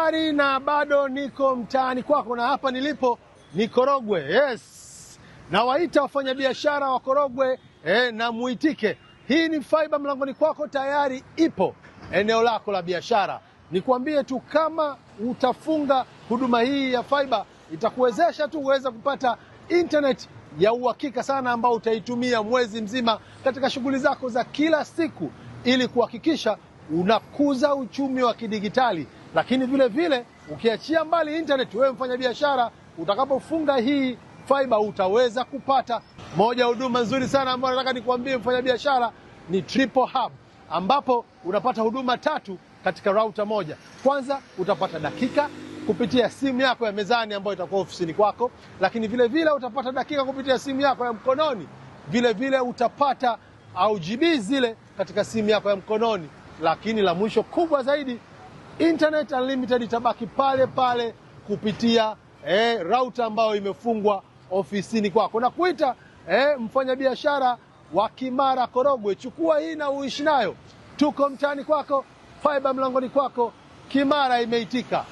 Habari na bado niko mtaani kwako, na hapa nilipo ni Korogwe. Yes, nawaita wafanyabiashara wa Korogwe na muitike. Hii ni faiba mlangoni kwako, tayari ipo eneo lako la biashara. Nikwambie tu kama utafunga huduma hii ya faiba, itakuwezesha tu uweze kupata internet ya uhakika sana ambao utaitumia mwezi mzima katika shughuli zako za kila siku, ili kuhakikisha unakuza uchumi wa kidigitali. Lakini vile vile ukiachia mbali internet, wewe mfanyabiashara utakapofunga hii fiber utaweza kupata moja ya huduma nzuri sana ambayo nataka nikuambie mfanyabiashara ni Triple Hub, ambapo unapata huduma tatu katika router moja. Kwanza utapata dakika kupitia simu yako ya mezani ambayo itakuwa ofisini kwako, lakini vile vile utapata dakika kupitia simu yako ya mkononi, vile vile utapata au GB zile katika simu yako ya mkononi. Lakini la mwisho kubwa zaidi, internet unlimited itabaki pale pale kupitia router ambayo imefungwa ofisini kwako. Na kuita mfanyabiashara wa Kimara Korogwe, chukua hii na uishi nayo. Tuko mtaani kwako, fiber mlangoni kwako, Kimara imeitika.